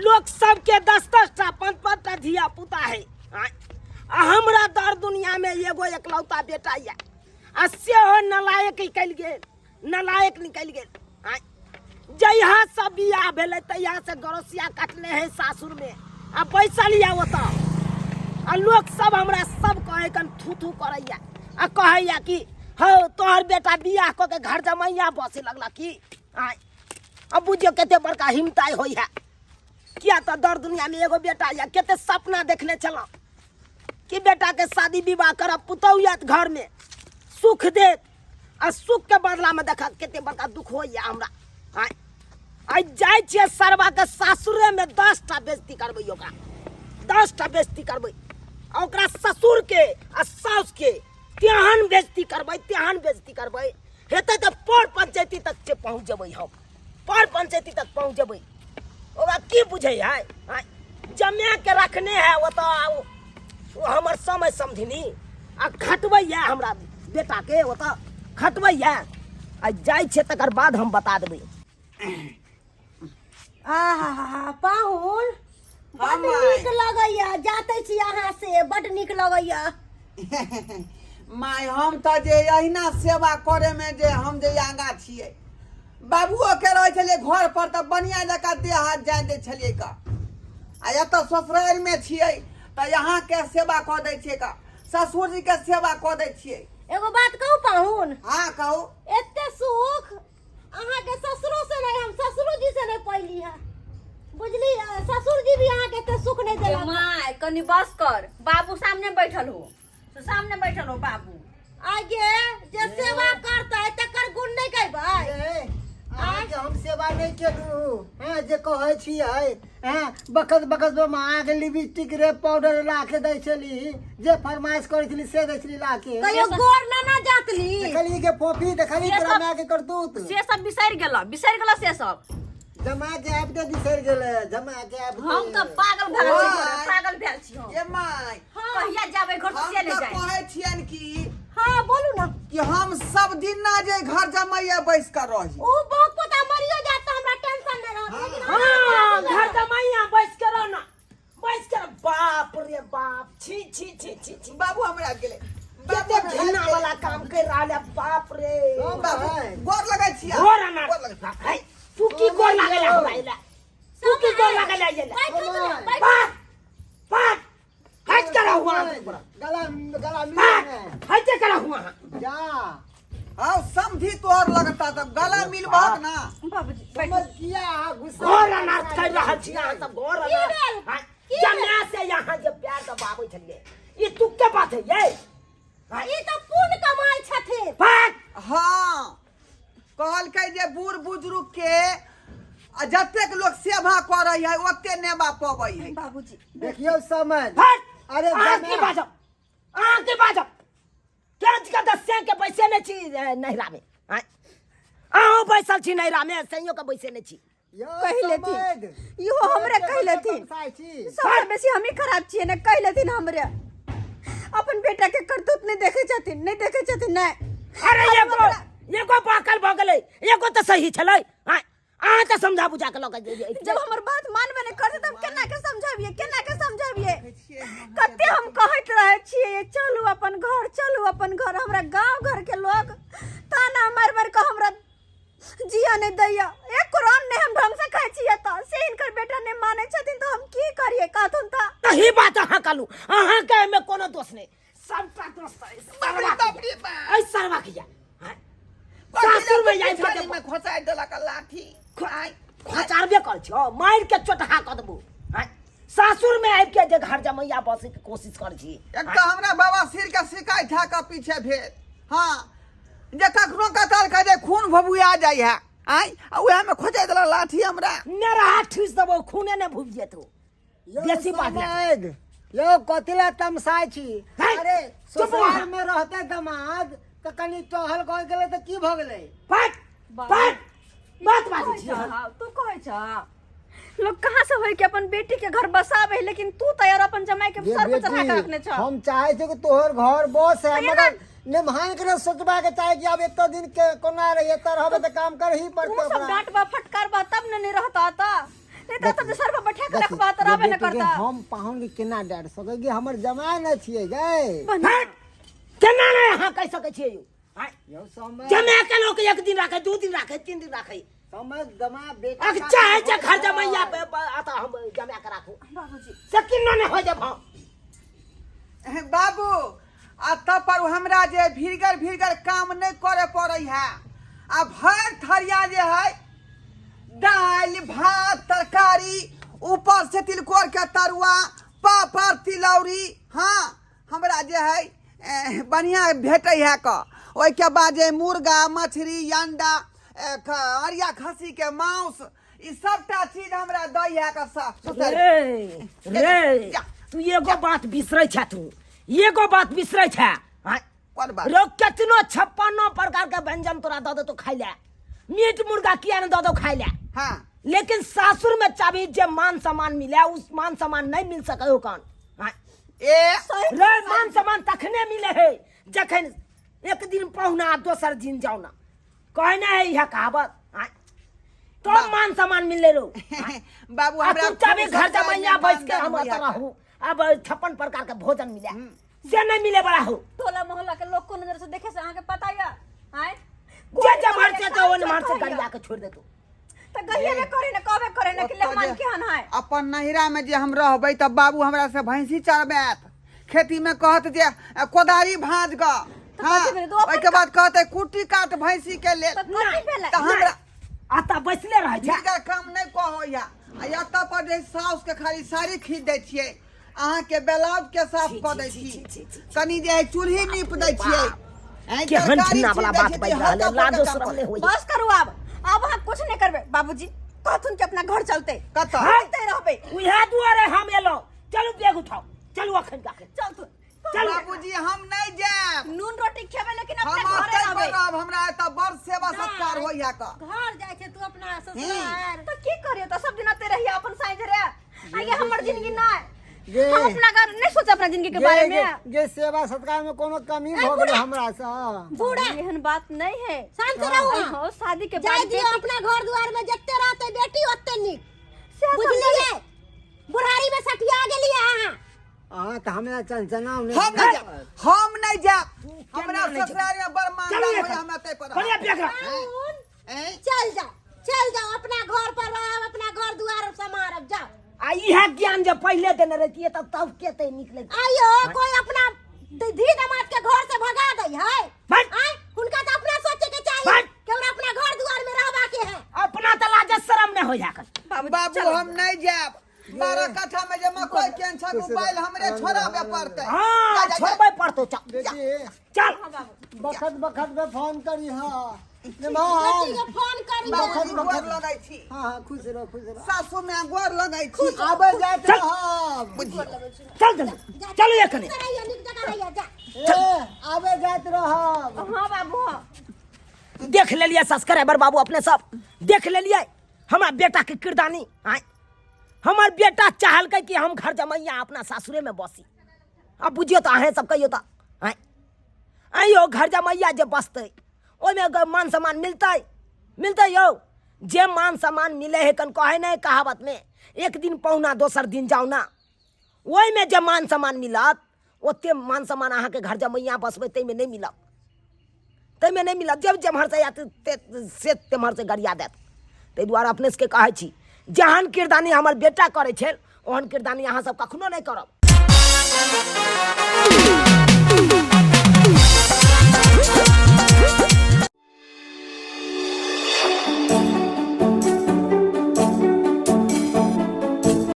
लोक सबके दस दस टा पाँच पाँच टा धिया पुता है आँय। आ हमरा दर दुनिया में एगो एकलौता बेटा यऽ आ सेहो नलायक निकलि गेल नलायक निकलि गेल आँय। जहिया से बियाह भेलै तहिया से गरसिया कटने है सासुर में आ बैसल यऽ ओतऽ आ लोक सब हमरा सब कहै कन थू थू करैया आ कहैया कि हौ तोहर बेटा बियाह कऽ के घर जमैया बसे लगला की आँय अब बुझियौ कते बड़का हिमताइ होइ है किया तऽ दर दुनियामे एगो बेटा यऽ कते सपना देखने छलहुँ कि बेटाके शादी विवाह करब पुतहु आयत घरमे सुख देत आ सुखके बदलामे देखा कते बड़का दुख होइए हमरा आँय आइ जाइ छियै सरबाके सासुरेमे 10 टा बेजती करबै ओकरा 10 टा बेजती करबै आ ओकरा ससुरके आ साउसके तेहन बेजती करबै तेहन बेजती करबै हेतै तऽ पर पंचायती तक से पहुँच जेबै हम पर पंचायती तक पहुँच जेबै ओकरा की बुझै है आँय? जमा के रखने है ओतऽ आ ओ हमर समय समझनी आ खटबैया हमरा बेटाके ओतऽ खटबैया आ जाइ छियै तकर बाद हम बता देबै आहा पाहुन हाँ, बड माय। नीक लगैया जाते छी अहाँ से बड नीक लगैया माय हम तऽ जे अहिना सेवा करैमे जे हम जे आगाँ छियै बाबुओ के रहै छलियै घर पर तऽ बढ़िआँ जकाँ देह हाथ जाय दै छलियै का आ एतऽ ससुरारिमे छियै तऽ अहाँके सेवा कऽ दै छियै का ससुरजीके सेवा कऽ दै छियै एगो बात कहू पाहुन हँ कहू एते सुख अहाँके ससुरो से नहीं हम ससुरो जी से नहीं पैली है बुझली ससुर जी भी अहाँके एते सुख नहीं देलक माय कनी बस कर बाबू सामने बैठल हो तो सामने बैठल हो बाबू आगे जे सेवा करतै तकर गुण नहीं कहबै ए, अहाँके हम सेवा नहि केलहुँ हँ जे कहै छियै हँ बखत बखत हम अहाँके लिपस्टिक रे पाउडर ला के दै छली जे फरमाइश करै छली से दै छली ला के कहियो गोर ना ना जातली देखली के फोफी देखली से तोरा सब- माय के करतूत से सब बिसरि गेल बिसरि गेल से सब जमा के आबिते बिसरि गेलै जमा के आबिते हम तऽ पागल भेल छी ओय। पागल भेल छी हम ये माय कहिया जाबै घर हम से नहि तऽ जाय कहै छियनि कि हाँ बोलू ना कि हम सब दिन ना जे घर जमैया बैस कर रही ऊ बहुत पोता मरियो जात त हमरा टेंशन नहीं रहत लेकिन हाँ घर जमाइया बैस के रहो ना बैस के रहो। बाप रे बाप छी छी छी छी छी बाबू हमरा गेलै कते घिना वाला काम कर रहा है बाप रे बाबू गोर लगै छियै गोर अनार गोर लगै है, तू की गोर लागल है हमरा एला तू की गोर लागल है एला बैठू तो ना, बैठू। बाप बाप हट करा हुआ गला गला मिल बाप हट करा हुआ जा आओ समझी तोहर लगता तब गला मिलबहक ना बाबूजी बैठू। समझ किया गुस्सा घोर अनर्थ कर रहल छी अहाँ सब घोर की अनर्थ भेल? हाँ, की जमाय से यहाँ जे प्यार दबाबै छलियै ई तुक के बात है ये हाँ, ई तऽ पुण्य कमाइ छथिन भाग हाँ कहलकै जे बूढ़ बुजुर्ग के आ जतेक लोक सेवा करै है ओते नेबा पबै है बाबूजी देखियौ समझ भाग अरे अहाँ की जमाय बाजब अहाँ की बाजब केज के दस्या के बैसे नहि छी नैहरा में आँय? अहूँ बैसल छी नैहरा में सैयो के बैसे नहि छी यौ कहि लेथिन। समैध, इहो हमरे तोरे कहि लेथिन। तमसाइ छी। सबसे बेसी हमही खराब छियै ने कहि लेथिन हमरे अपन बेटा के करतूत नहि देखै छथिन नहि देखै छथिन नहि अरे एगो एगो बाकल भऽ गेलै एगो तऽ सही छलै आँय? अहाँ तऽ समझा बुझा के लऽ के जब हमर बात मानबे नहि करतै तब केना के समझाबियै केना के समझाबियै कते हम कहैत रहै छियै चलू अपन घर चलू अपन घर हमरा गाँव घर के लोग ताना मारि मारि कऽ हमरा जिया नहि दैया एक कुरान नहि हम ढंग से खाइ छियै तऽ से हिनकर बेटा नहि मानै छथिन तऽ हम की करियै कहथुन तऽ सही बात अहाँ कहलू अहाँके एहिमे कोनो दोष नहि सबटा दोष तऽ एहि सरवा के बाप रे यऽ। बाप। एहि सरवा के यऽ। आँय? सासुर में आबि के में खोसाइ देलक लाठी आइ खोचारबे कर छो मारि के चोटहा कऽ देबो आँय? सासुर में आबि के जे घर जमैया बसे के कोशिश कर छी एक तऽ हमरा बाबा सिर के शिकायत है के पीछे भेल हाँ जे कखनो कतल के जे खून भभुआ जाइ है आइ आ उएह में खोजाइ देलक लाठी हमरा नेरहा ठूस देबो खूने ने भुग जेतो यौ बेसी बात नहि। समैध, यौ कथी लए तमसाइ छी है, अरे चुप ससुराल में रहते दमाद तऽ कनि टहल कऽ गेलै तऽ की भऽ गेलै पट पट बात बाजै छी अहाँ। तू कहै छ लोग कहाँ से होय के अपन बेटी के घर बसावे लेकिन तू तो यार अपन जमाई के ये सर पर चढ़ा के बेटी, रखने छ हम चाहे छी कि तोहर घर बस है तो ये मगर निमहान के सोचबा के चाही कि आब एतो दिन के कोना रही एतऽ रहबे तऽ काम करही तू पड़तै सब ओकरा डांटबा फटकारबा तब न नहीं रहता त नहीं तो सब सर पर बैठा के देखी, रखबा त रहबे ये न बेटी के करता। हम पाहुन के केना डांट सकै गे, हमर जमाय न छियै गै। हट! केना नहि अहाँ कहि सकै छियै यौ? आँय? यौ समय जमा के लोक एक दिन राखै, 2 दिन राखै, 3 दिन राखै। समय जमा बेटा अख चाहे छै घर जमैया आता हम जमा के राखू। बाबूजी। से किन्नो नहि हो जब हम बाबू, आ तब पर हमरा जे भीड़गर भीड़गर काम नहि करे पड़ै है आ भरि थरिया जे है दालि भात तरकारी, ऊपर से तिलकोर के तरुआ, पापड़ तिलौरी, हाँ, हमरा जे है बढ़िआँ भेटै है क। ओहिके बाद जे मुर्गा मछली अंडा, अरिया खस्सीके मांस, ई सबटा चीज हमरा दै है क ससुर। रे रे, तू एगो बात बिसरै छा, तू एगो बात बिसरै छा, आँय? कोन बात? रो केतनो 56 प्रकार के व्यंजन तोरा दऽ देतो खाइ ले, मीट मुर्गा किया ने दऽ दो खाइ ले, लेकिन सासुर में चाभी जे मान सम्मान मिले, उस मान सम्मान नहीं मिल सके हो कौन, आँय? ए। रे, मान सम्मान तखने मिले है जखन एक दिन पहुना दोसर दिन जाओ ना, कहे ना है यह कहावत, आँय? तो मान सम्मान मिले रो, आँय? बाबू, आ हमरा तू चाभी खूब घर ससुराल जमैया में बैस के मानधन हम होइया। अतः रहू, अब 56 प्रकार के भोजन मिले से नहीं मिले बड़ा हो। टोला मोहल्ला के लोग को नजर से देखे से अहाँ के पता या आय? जे जे मार से तो ओन मार से गरिया के छोड़ दे तू। त गहिए ने करे ने कहबे करे ने कि ओतऽ मेहमान जे केहन है। अपन नैहरा में जे हम रहबै तऽ बाबू हमरा से भैंसी चरबैत, खेती में कहत जे कोदारी भाँज ग। तऽ हाँ, कथी भेलै? तऽ अपन ओहिके बाद कहते कुट्टी काट भैंसी के लेल। तऽ कथी भेलै? तऽ हमरा आता बैसले रहै छै। हिनकर काम नहि कहैया आ एतऽ पर जे साउस के खाली साड़ी खींच दै छियै, अहाँके ब्लाउज के साफ छी, कऽ छी, दै छी, छी, छी, छी, छी। कनि जे है चूल्ही नीप दै छियै, आँय, केहन तरकारी घिना वाला छील दै बात छियै, बाजि तऽ रहल है, हल्का लाजो फुल्का शरम काम। नहि होइए। बस करू आब, आब अहाँ कुछ नहीं करबै। बाबूजी कहथुन कि अपना घर चलते। कतऽ? चलते रहबै। उएह दुआरे हम एलहुँ। चलू, बैग उठाउ, चलू अखन के अखन। चलथुन। चलू। बाबूजी, हम नहि जायब। नून रोटी खेबै लेकिन हम अपना घरे ओतै पर रहबै। रहब, हमरा एतऽ बड़ सेवा सत्कार होइया क। घर जाइ छै तू अपना ससुराल। तो की करियो? तो सब दिन आते रहिए अपन साइज रे आगे हमर जिंदगी ना गे। हम अपना घर नहीं सोचे अपना जिंदगी के गे- बारे में। गे, गे सेवा सत्कार में कोनो कमी भऽ गेलै हमरा से? बूढ़ा। एहन बात नहीं है। शांत रहू अहाँ। हो शादी के जाय बाद दियौ अपना घर दुआर में, जते रहते बेटी ओते नीक। से बुझलियै? बुढ़ारी में सठिया गेलियै अहाँ। अहाँ तऽ हमरा चनचनाउ नहि। हम नहि जायब, हम नहि जायब, हमरा नहि जायब? ससुराल में बड़ चलू मानदान होइया, एखन। हमरा ताहि पर बढ़िया बैग रख। पाहुन, ऐं? चल जाओ, चल जाओ, अपना घर पर रहब, अपना घर दुआर समारब, जाओ। आ इएह ज्ञान जे पहिले देने रहितियै तब तब के ते निकले। आइयो कोई अपना धी दामाद के घर से भगा दै है? भाग। आय, हुनका तो अपना सोचे के चाहिए भाग। कि हमरा अपना घर दुआर में रहबा के है। अपना तऽ लाज शरम नहि होइया कन। बाबूजी, बाबू, चलो। हम नहीं जायब। 12 कट्ठा में जे मकई केन छै, मोबाइल हमरे छोड़ाबे पड़तै। हाँ। जा, जा, जा। छोड़बै पड़तौ, चल। बेटी। चल। बखत बखत में फोन करी, हाँ। बेटी निमान। के फोन करी। बाबूजी, गोर लगै छी। हाँ हाँ, खुश रहो, खुश रहो। सासू में गोर लगै छी। आबै जाइत चल। रहब। चल जल्दी चलू एखने। रहिए, नीक जगह रहिए, जा। ए, आबै जाइत रहब। हाँ बाबू, हाँ। देख लेलियै सब्सक्राइबर बाबू, अपने सब देख लेलियै हमरा बेटा के किरदानी, आँय? हमर बेटा चाहलकै कि हम घर जमैया अपना सासुरे में बसी। अब बुझियौ तऽ अहें सब कहियौ तऽ, आँय आँय यौ, घर जमैया जे बसतै ओहिमे मान सम्मान मिलतै? मिलतै यौ? जे मान सम्मान मिले है कन, कहै नहि कहावत में, एक दिन पहुना दोसर दिन जाउ ना, ओहिमे जे मान सम्मान मिलत ओते मान सम्मान अहाँके घर जमैया बसबै ताहिमे नहि मिलत, ताहिमे नहि मिलत। जब जेम्हरसँ आयत से तेम्हरसँ गरिया देत। ताहि दुआरे अपने सबके कहै छी, जेहन किरदानी हमर बेटा करै छै ओहन किरदानी अहाँ सब कखनो नहि करब।